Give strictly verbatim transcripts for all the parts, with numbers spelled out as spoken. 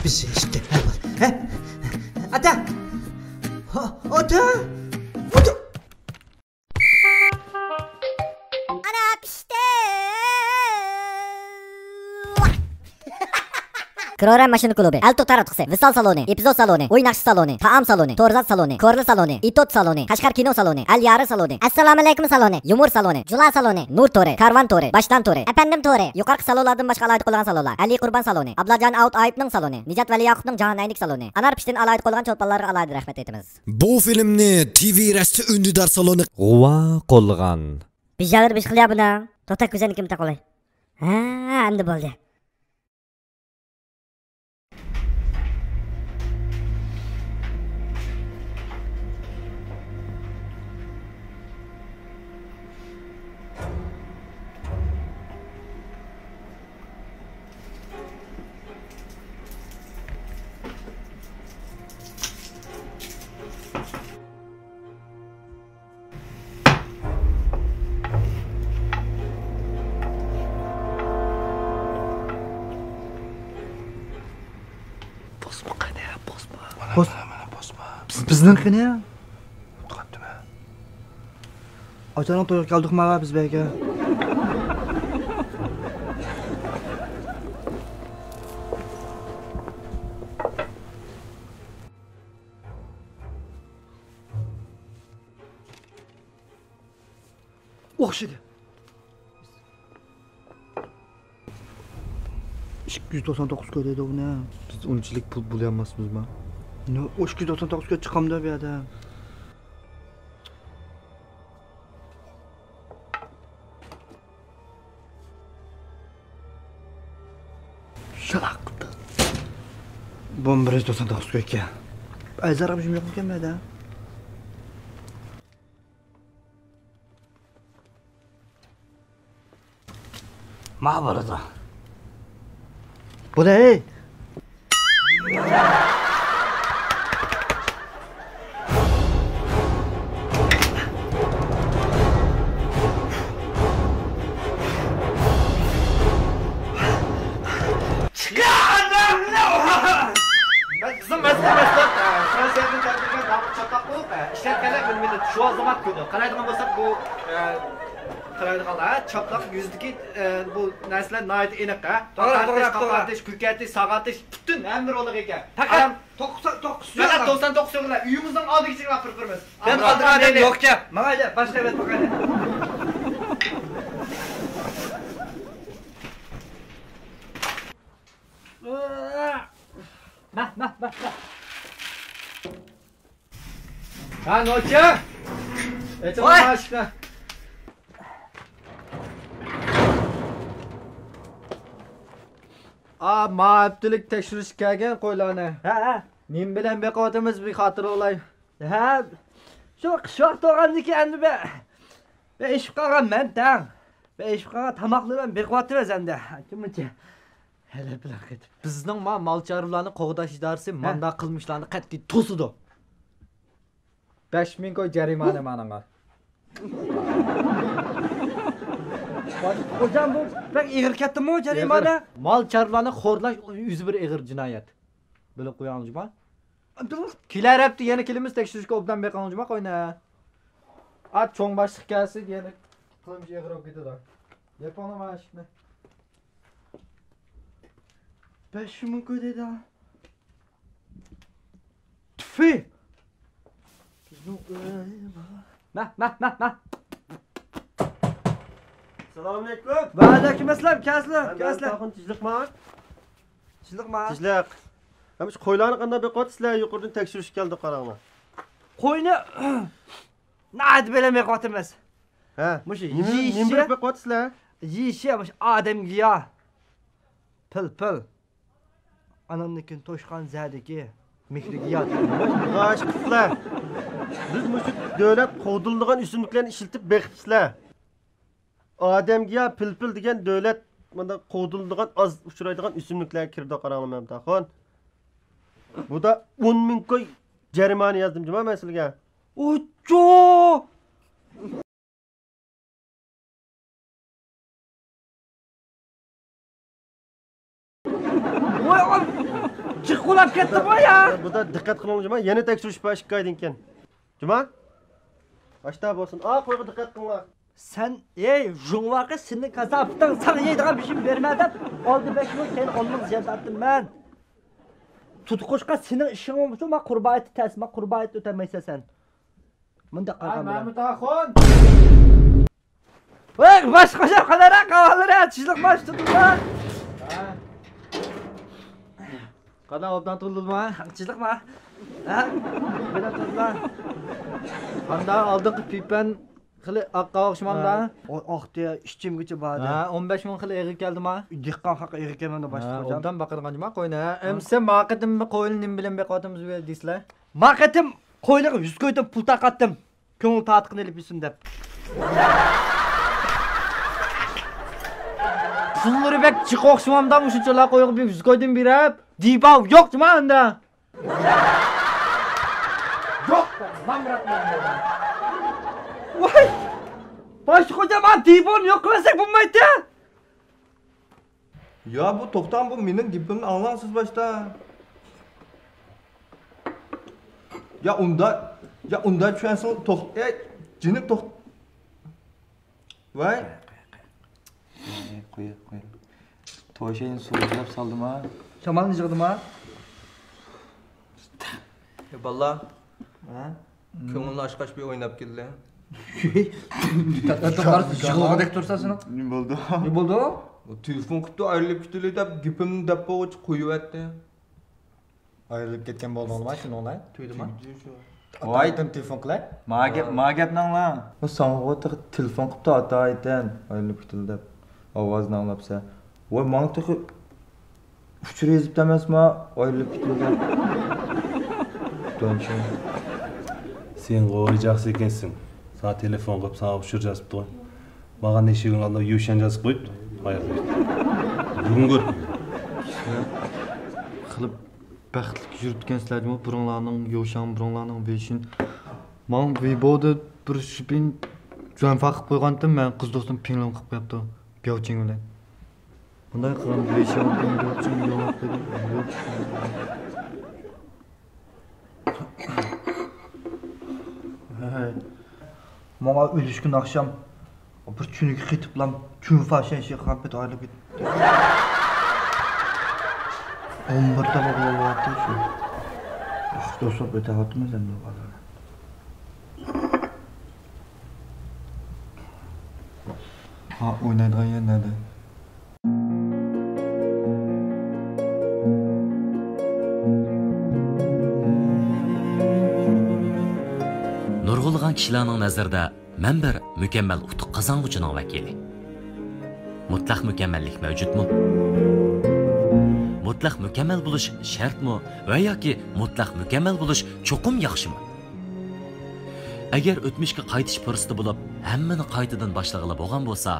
بىر، ئىككى، ھە، بار. ھە؟ ئاتا! ھا، ئاتا! ئاتا! ئانا پىشتى! كرورا ماشىنا كۇلۇبى، ئەلتۇ تاراتقۇسى، ۋىسال سالونى، ئېپىزود سالونى، ئۆي ناخشا سالونى، تائام سالونى، تورزات سالونى، كورلا سالونى، ئېتوت سالونى، قەشقەر كىنو سالونى، ئەل يارى سالونى، ئەسسالامۇئەلەيكۇم سالونى، يۇمۇر سالونى، جۇلا سالونى، نۇر تورى، كارۋان تورى، باشتان تورى، ئەپەندىم تورى، يۇقىرىقى سالونلاردىن باشقا ئالاھىدە قويۇلغان سالونلار، ئەلى قۇربان سالونى، ئابلاجان ئاۋۇت ئايۇپنىڭ سالونى، نىجات ۋەلىياقۇپنىڭ جاھان ئەينىك سالونى، ئانار پىشتىن ئالاھىدە قويۇلغان چولپانلارغا ئالاھىدە رەھمەت ئېيتىمىز. بۇ فىلىمنى تىۋى رەستە ئۈندىدار سالونى غۇۋا قوللىغان. بىژارلىرى بىش خىل يا بۇنىڭ. توتا كۆزەنىكىم تاقىلاي. ھە، ئەمدى بولدى. بوسما قېنى، بوسما. بوس-، مانا، مانا بوسما. بىز-، بىزنىڭ قېنى؟ ئۇنتۇپ قاپتىمەن. ئاچانىڭ تويغا كەلدۇق مانا بىز بەگە. ئوخشىدى. ئىككى يۈز توقسان توققۇز كوي دەيدۇ بۇنى. بىز ئۇنچىلىك پۇل بۇلىيالماسمىزما؟ نو، ئۇ ئىككى يۈز توقسان توققۇز كوي چىقامدۇ بۇ يەردە؟ شالاق. بۇمۇ بىر يۈز توقسان توققۇز كوي ئىكەن. ئەزەر ئابجىم يوقمىكەن بۇ يەردە؟ ما بولىدۇ. بۇ دەي. بىزنىڭ مەسىلە مەسىلە، ئە، فرانسىيەدىن كەلتۈرگەن داڭلىق چاتاق بولۇپ، ئە، ئىشلەتكەنلەر بىر مىللەت شۇ زامات كۈنى. قارايدىغان بولساق بۇ، ئە، قارايدىغانلار، ھە، چاپلاق يۈزىدىكى، ئە، بۇ نەرسىلەر ناھايىتى ئېنىق، ھە. توغرا، قاقارتىش، توغرا، توغرا. قاقارتىش، كۆكەرتىش، ساغارتىش، پۈتۈن ھەممە رولىغا ئىگە. پەقەت ئادەم توقسان، توققۇز سۆزلەر. پەقەت توقسان توققۇز سۆزلەر. ئۆيىمىزنىڭ ئالدىغىچە ئاپىرىپ بېرىمىز. دەم ئالدۇرغان ئادەم يوقكەن. ماڭايلى، باشقا بەت باقايلى. مە، مە، مە، مە. ھە، نوچى! ئېچىڭ ئاشىكنى. ئا، ما ھەپتىلىك تەكشۈرۈشكە كەلگەن قويلارنى. ھە، ھە. نېمە بىلەن بېقىۋاتىمىز، بىر خاتىرە بولاي. ھە، شۇ قىش ۋاقتى بولغاندىكىن ئەمدى بىر، بىر ئېشىپ قالغان مەن تەڭ. بىر ئېشىپ قالغان تاماقلىرى بىلەن بېقىۋاتىمىز ئەمدى. شۇنچە. ھەلە بىلەن قېتىپ. بىزنىڭ ما مال چارۋىلارنى قوغداش ئىدارىسى ھە. مانداق قىلمىشلارنى قەتئىي توسىدۇ. بەش مىڭ كوي جەرىمانە مانىڭغا. خوجام، بۇ بەك ئېغىر كەتتىمۇ جەرىمانە؟ ئېغىر. مال چارۋىلارنى خورلاش ئۆزى بىر ئېغىر جىنايەت. بىلىپ قويۇڭ جۇما. كېلەر ھەپتە يەنە كېلىمىز، تەكشۈرۈشكە ئوبدان بېقىڭ جۇما قوينى. ئات چوڭ باشلىق كەلسە يەنە قىلمىش ئېغىر بولۇپ كېتىدۇ. يېپىڭلار مانا ئىشىكنى. بەش مىڭ كوي دەيدۇ. تۈفى! مە، مە، مە، مە. سالامۇئەلەيكۇم. ۋەئەلەيكۇم ئەسسالام. كەلسىلە، كەلسىلە. تىنچلىقما؟ تىنچلىقما؟ تىنچلىق. ھەم شۇ قويلارنى قانداق بېقىۋاتىسىلەر؟ يۇقىرىدىن تەكشۈرۈشكە كەلدۇق، قاراڭلار. قوينى ناھايىتى بېلەن بېقىۋاتىمىز. ھە. مۇشۇ نېمە، يېيىشى، نېمە بېقىۋاتىسىلەر؟ يېيىشى مۇشۇ ئادەمگە يا. پىل، پىل. ئانامدىكىن توشقان زەدىكى مېھرىگە يات. غاش قىپسىلەر. بىز مۇشۇ دۆلەت قوغدىلىدىغان ئۆسۈملۈكلەرنى ئىشلىتىپ بېقىپسىلەر. ئادەمگە يا پىلپىل دېگەن دۆلەت مۇنداق قوغدىلىدىغان، ئاز ئۇچرايدىغان ئۆسۈملۈكلەرگە كىرىدۇ، قاراڭلار مەمتىخۇن. بۇدا ئون مىڭ كوي جەرىمانە يازدىم جۇما مەن سىلىگە. ئوچۇ! ۋاي، ئاي! جىق قۇلاپ كەتتىمغۇ يا. بۇدا دىققەت قىلىڭ جۇما، يەنە تەكشۈرۈش بار ئىككى ئايدىن كېيىن. جۇما، ئاشتا بولسۇن. ئا، قويغا دىققەت قىلىڭلار. سەن، ئەي، ژۇڭۋاقى سېنىڭ كاساپىتىڭ، ساڭا يەيدىغان بىر شېئىم بەرمە دەپ، ئالدى بەش مىڭ، كېيىن ئون مىڭ زىيان تارتتىم مەن. تۇتقۇچقا سېنىڭ ئىشىڭ بولمىسا، ما قۇربان ئېتى تەس، ما قۇربان ئېتى ئۆتەلمەيسەن سەن. مۇنداق قارىغان بىلەن. مەمۇت ئاخۇن! ۋاي، باشقا شەپ قالارا، قاۋالىرا، چىشلىق ماش تۇتۇڭلار. قانداق ئوبدان تۇرۇلدىما؟ چىشلىقما؟ ھە؟ بىلەن تۇرۇلدىلا. قانداق ئالدىنقى پىپەن خېلى ئاققا ئوخشىمامدا؟ ھە، ئاقتى، ئىچىمگىچە باردى. ھە، ئون بەش مىڭ خېلى ئېغىر كەلدىما؟ دېھقان خەق ئېغىر كەلمەمدۇ باشلىق خوجام؟ ئوبدان باقىدىغان جۇما قوينى. ھە، ئەمسە ما قېتىم قوينى نېمە بىلەن بېقىۋاتىمىز دېسىلە؟ ما قېتىم قوينىغا يۈز قويدۇم، پۇل تارقاتتىم. كۆڭۈل تارتقىنى ئېلىپ يۈرسۇن دەپ. پۇللىرى بەك جىق ئوخشىمامدا، مۇشۇنچىلا قويغا بىر يۈز قويدۇم بېرىپ. دىباۋ يوق جۇما ئەندە. يوق، نامرات. ۋاي! باشلىق خوجام، دىباۋنى يوق قىلمىساق بولمايتتى. يا بۇ توختاڭ، بۇ مېنىڭ گېپىمنى ئاڭلاڭ سىز باشتا. يا ئۇندا، يا ئۇندا چۈشەنسىڭ توخ-، ئەي، جېنىم توخ-، ۋاي. قوي، قوي. توشاينى سۇغا يىغلاپ سالدىما؟ شامالنى يىغدىما؟ ئەي باللا. ھە؟ كۆڭۈلنى ئاچقاچ بىر ئويناپ كېلىلى. يىغلىغۇدەك تۇرسا سېنىڭ. نېمە بولدى؟ نېمە بولدى؟ تېلېفون قىپتۇ، ئايرىلىپ كېتىلى دەپ گېپىمنى دەپ بولغۇچە قويۇۋەتتى. ئايرىلىپ كەتكەن بولدىڭلارمۇ شۇنىڭلار؟ تۈگىدىما؟ ئاتاڭدىن تېلېفون قىلاي. ما گەپ، ما گەپنى ئاڭلا. ساڭىغۇ تېخى تېلېفون قىپتۇ ئاتايتەن، ئايرىلىپ كېتىلدى دەپ. ئاۋازىنى ئاڭلاپسەن. ۋاي، ماڭا تېخى ئۇچۇر يېزىپتۇ ئەمەسما، ئايرىلىپ كېتىلدى دەپ. دۆنچۈن. سەن غوي جاقسى ئىكەنسىڭ. ساڭا تېلېفون قىلىپ، ساڭا ئۇچۇر يازىپتۇ. ماڭا نېشىۋىڭلارنى يۇشەن يازىپ قويۇپتۇ. ئايرىلىپ. بۈگۈن كۆردۈم. كىشىلەر قىلىپ بەختلىك يۈرۈپتىكەنسىلەر جۇمۇ، بۇرۇڭلارنىڭ يوشاڭ، بۇرۇڭلارنىڭ ۋېيشىن. ماڭا ۋېيبودا بىر شىپىن جۇەنفا قىلىپ قويغانتىم، مەن قىز دوستۇم پىڭلىڭ قىلىپ قويۇپتۇ، بياۋچىڭ بىلەن. بۇنداق قىلغان ۋېيشاڭ، پىڭ، بياۋچىڭ، يوڭلاپ قويدۇم. ھەي. ماڭا ئۆلۈشكۈن ئاخشام بىر چۈنۈكى قېتىپلام چۈنفا شەنشى قامپەت ئايرىلىپ كېتىپتۇ. ئون بىر تاغا بولۇۋاتتى شۇ. ياخشى دوستلۇق ئۆتەۋاتىمىز ئەمدى بۇ بالىلار. ھا، ئوينايدىغان يەر نەدە؟ نۇرغۇنلىغان كىشىلەرنىڭ نەزىرىدە مەن بىر مۇكەممەل ئۇتۇق قازانغۇچىنىڭ ۋەكىلى. مۇتلەق مۇكەممەللىك مەۋجۇتمۇ؟ مۇتلەق مۇكەممەل بولۇش شەرتمۇ ۋە ياكى مۇتلەق مۇكەممەل بولۇش چوقۇم ياخشىمۇ؟ ئەگەر ئۆتمۈشكە قايتىش پۇرسىتى بولۇپ، ھەممىنى قايتىدىن باشلىغىلى بولغان بولسا،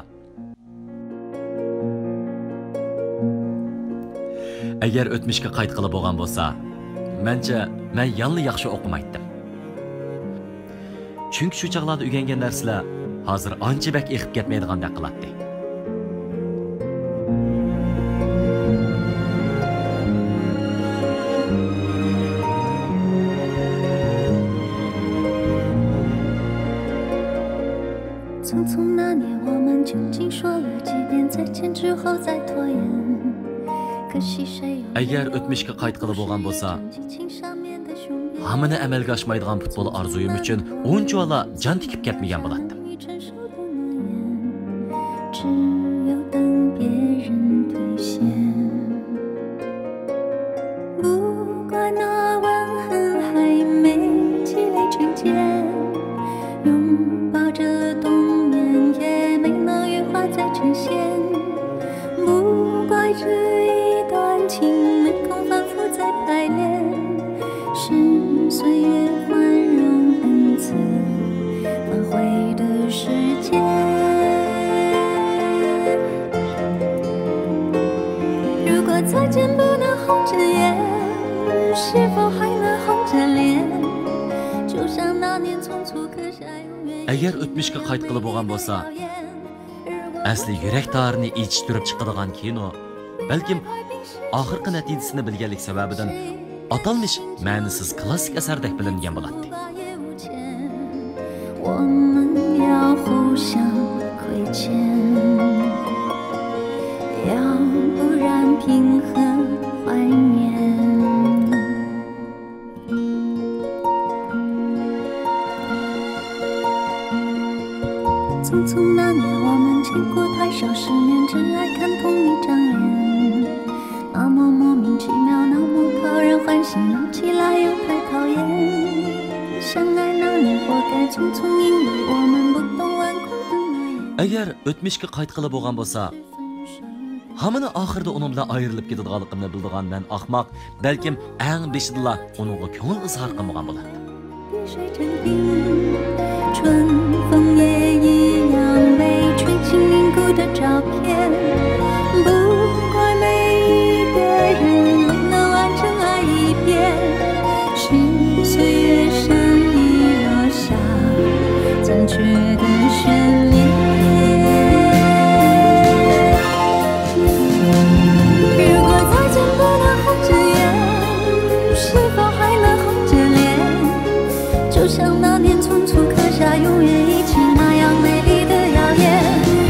ئەگەر ئۆتمۈشكە قايتقىلى بولغان بولسا، مەنچە، مەن يەنىلا ياخشى ئوقۇمايتتىم. چۈنكى شۇ چاغلاردا ئۆگەنگەن نەرسىلەر ھازىر ئانچە بەك ئېقىپ كەتمەيدىغاندەك قىلاتتى. 匆匆那年，我们究竟说了几遍再见之后再拖延？可惜谁又 ئەگەر ئۆتمۈشكە قايتقىلى بولغان بولسا، ھامىنى ئەمەلگە ئاشمايدىغان پۇتبول ئارزۇيۇم ئۈچۈن ئۇنچىۋالا جان تىكىپ كەتمىگەن بولاتتىم. 只有等别人兑现。不怪那晚恨还没积累成茧，拥抱着冬眠也没能羽化再成仙。不怪这一段情没空反复再排练， 是岁月宽容恩赐反悔的时间。如果再见不能红着眼，是否还能红着脸？就像那年匆促刻下永远。 ئەگەر ئۆتمۈشكە قايتقىلى بولغان بولسا، ئەسلى يۈرەك تارىنى ئېچىشتۇرۇپ چىقىدىغان كىنو بەلكىم ئاخىرقى نەتىجىسىنى بىلگەنلىك سەۋەبىدىن ئاتالمىش مەنىسىز كلاسسىك ئەسەردەك بىلىنگەن بولاتتى. 我们要互相亏欠，要不然凭何怀念？匆匆那年，我们见过太少世面，只爱看同一张脸。那么莫名其妙，那么讨人欢喜，闹起来又太讨厌。相爱那年，活该匆匆，因为我们不懂顽固的诺言。 ئەگەر ئۆتمۈشكە قايتقىلى بولغان بولسا، ھامىنى ئاخىرىدا ئۇنىڭ بىلەن ئايرىلىپ كېتىدىغانلىقىمنى بىلىدىغان مەن ئاخماق، بەلكىم ئەڭ بېشىدىلا ئۇنىڭغا كۆڭۈل ئىزھار قىلمىغان بولاتتىم. 春风也一样被吹进凝固的照片，不怪每一个人能完整爱一遍，是岁月善意落下残缺的眷恋。如果再见不能红着眼，是否还能红着脸？ 就像那年匆促刻下永远一起那样美丽的谣言。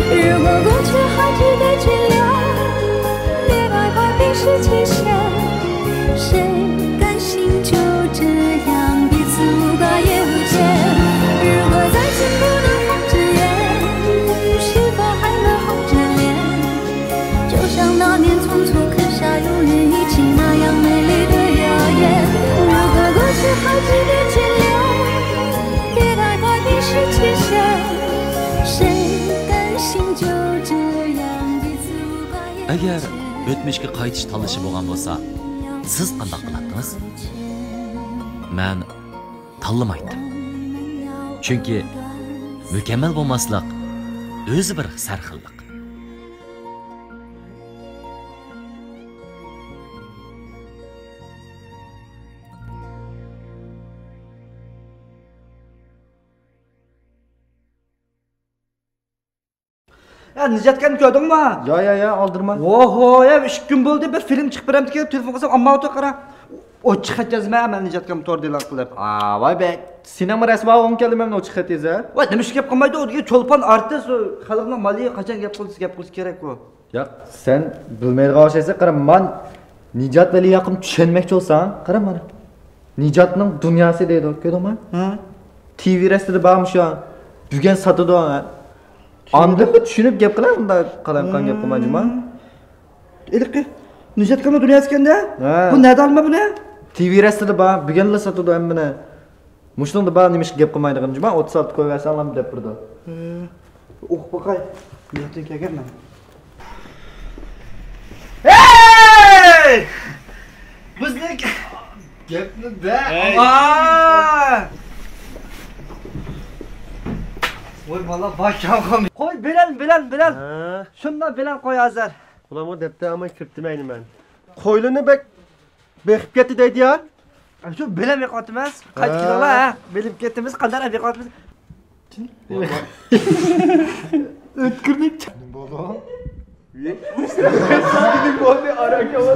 如果过去还值得眷恋，别太快冰释前嫌。谁甘心就这样彼此无挂也无牵？如果再见不能红着眼，是否还能红着脸？ 就像那年匆促刻下永远一起那样美丽的谣言。如果过去还值得眷恋，别太快冰释前嫌。谁甘心就这样彼此无挂也无牵？ ئەگەر ئۆتمۈشكە قايتىش تاللىشى بولغان بولسا، سىز قانداق قىلاتتىڭىز؟ مەن تاللىمايتتىم. چۈنكى مۇكەممەل بولماسلىق ئۆزى بىر سەرخىللىق. يا نىجاتكاننى كۆردۈڭمۇ؟ يا يا يا ئالدىرىما. ۋوھو، يا ئىككى كۈن بولدى، بىر فىلىم چىقىپ بېرەمدىكىن، تېلېفون قىلسام ئالمايۋاتىدۇ، قارا. ئوچۇق خەت يازىمەن مەن نىجاتكامغا تور دېلان قىلىپ. ۋاي بەك، سېنىڭمۇ رەسۋا بولغۇڭ كەلدى مەن ئوچۇق خەت يېزە. ۋاي نېمە ئىش گەپ قىلمايدۇ، ئۇ دېگەن چولپان ئارتىس، ئۇ خەلقنىڭ مالى، قاچان گەپ قىلسا گەپ قىلىش كېرەك ئۇ. ياق، سەن بىلمەيدىغان ئوخشايسەن، قارا مانا نىجات ۋەلى ھەققىنى چۈشەنمەكچى بولساڭ، قارا مانا. نىجاتنىڭ دۇنياسى دەيدۇ، كۆردۈڭمۇ؟ ھە. تىۋى رەستىدە بارمۇ شۇ؟ بۈگۈن ساتىدۇ. ئاندىنمۇ چۈشىنىپ گەپ قىلە، ئۇنداق قالايمىقان گەپ قىلمايدىما. ھېلىقى نىجاتكامنىڭ دۇنياسى ئىكەن-دە. ھە. بۇ نەدە ئالما بۇنى؟ تىۋى رەستىدە بار، بۈگۈنلا ساتىدۇ ھەممىنى. مۇشۇنىڭدا بار، نېمىشقا گەپ قىلمايدىغىنى جۇما، ئوتتۇز ئالتە قويۇۋەرسەڭلارمۇ دەپ بېرىدۇ. ئوقۇپ باقاي. نىيەتتىن كەلگەنمەن. ھەي! بىزنىڭ گەپنى بە. ۋاي بالا، باش چالغان. قوي، بىلەن، بىلەن، بىلەن. شۇنداق بىلەن قوي ھازىر. قۇلامغا دەپتە ئالماي كىرىپتىمەن مەن. قويلىنى بەك بېقىپ كەتتى دەيدۇ يا. شۇ بىلەن بېقىۋاتىمىز. قايتىپ كېلىڭلار، ھە. بىلىپ كەتتىمىز، قانداق بېقىۋاتىمىز. ئۆتكۈرلۈك. بولدى. بولدى، ئاران كەلسە.